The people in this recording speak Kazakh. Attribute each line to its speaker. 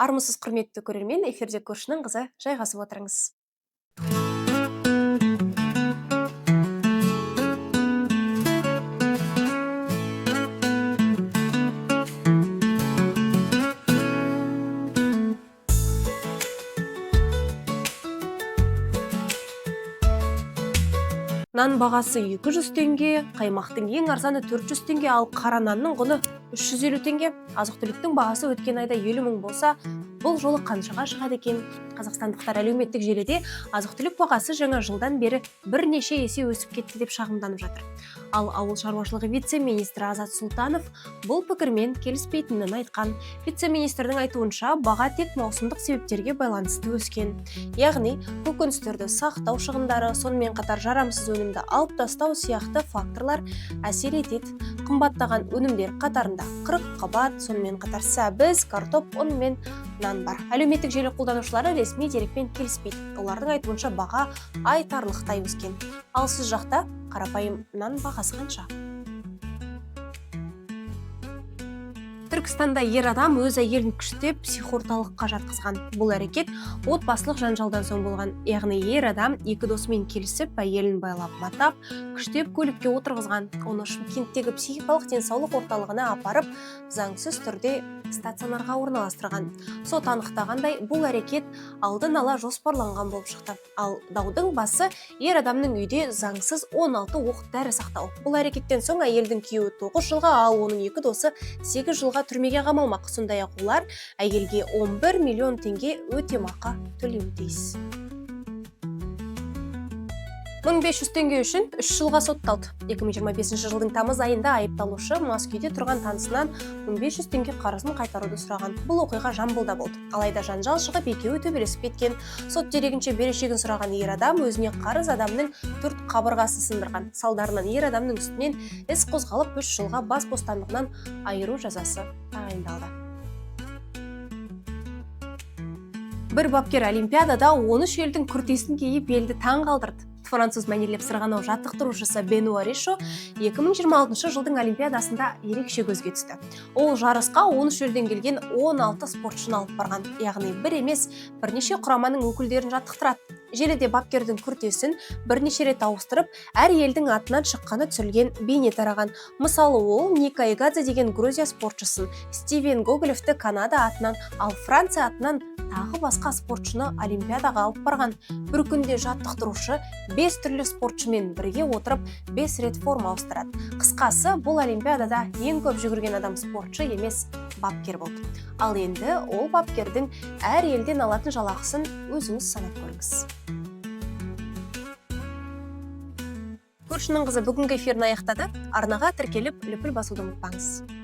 Speaker 1: Армысыз, құрметті көрермен! Эфирде «Көршінің қызы», жайғасып отырыңыз. Нан бағасы 200 теңге, қаймақтың ең арзаны 400 теңге, ал қара нанның құны 350 теңге. Азық-түліктің бағасы өткен айда 50 мың болса, бұл жолы қаншаға шығады екен? Қазақстандықтар әлеуметтік желіде азық-түлік бағасы жаңа жылдан бері бірнеше есе өсіп кетті деп шағымданып жатыр. Ал ауыл шаруашылығы вице-министрі Азат Сұлтанов бұл пікірмен келіспейтінін айтқан. Вице-министрдің айтуынша, баға тек маусымдық себептерге байланысты өскен. Яғни көкөністерді сақтау шығындары, сонымен қатар жарамсыз өнімді алып тастау сияқты факторлар әсер етеді. Қымбаттаған өнімдер қатарында қырыққабат, сонымен қатар сәбіз, картоп, ұн мен нан бар. Әлеуметтік желі қолданушылары ресми дерекпен келіспейді. Олардың айтуынша, баға айтарлықтай өскен. Ал сіз жақта қарапайым нан бағасы қанша? Түркістанда ер адам өз әйелін күштеп психорталыққа жатқызған. Бұл әрекет отбасылық жанжалдан соң болған. Яғни ер адам екі досымен келісіп, әйелін байлап, матап, күштеп көлікке отырғызған. Оны Шымкенттегі психикалық денсаулық орталығына апарып, заңсыз түрде стационарға орналастырған. Сот анықтағандай, бұл әрекет алдын ала жоспарланған болып шықты. Ал даудың басы – ер адамның үйде заңсыз 16 оқ дәрі сақтау. Бұл әрекеттен соң әйелдің күйеуі 9 жылға, ал оның екі досы 8 жылға түрмеге қамалмақ. Сондай ақ олар әйелге 11 миллион теңге өтемақы төлеуі тиіс. 1500 теңге үшін 3 жылға сотталды. 2025 жылдың тамыз айында айыпталушы мас күйде тұрған танысынан 1500 теңге қарызын қайтаруды сұраған. Бұл оқиға Жамбылда болды. Алайда жанжал шығып, екеуі төбелесіп кеткен. Сот дерегінше, берешегін сұраған ер адам өзіне қарыз адамның төрт қабырғасын сындырған. Салдарынан ер адамның үстінен іс қозғалып, 3 жылға бас бостандығынан айыру жазасы тағайындалды. Бір бапкер Олимпиадада 13 елдің күртесін киіп, елді таң қалдырды. Француз мәнерлеп сырғанау жаттықтырушысы Бенуа Ришо 2026 жылдың Олимпиадасында ерекше көзге түсті. Ол жарысқа 13 елден келген 16 спортшыны алып барған. Яғни бір емес, бірнеше құраманың өкілдерін жаттықтырады. Желіде бапкердің күртесін бірнеше рет ауыстырып, әр елдің атынан шыққаны түсірілген бейне тараған. Мысалы, ол Ника Эгадзе деген Грузия спортшысын, Стивен Гоголевті Канада атынан, ал Франция атынан тағы басқа спортшыны Олимпиадаға алып барған. Бір күнде жаттықтырушы бес түрлі спортшымен бірге отырып, бес рет форма ауыстырады. Қысқасы, бұл Олимпиадада ең көп жүгірген адам спортшы емес, бапкер болды. Ал енді ол бапкердің әр елден алатын жалақысын өзіңіз санап көріңіз. «Көршінің қызы» бүгінгі эфирін аяқтады. Арнаға тіркеліп, лүпіл басуды ұмытпаңыз.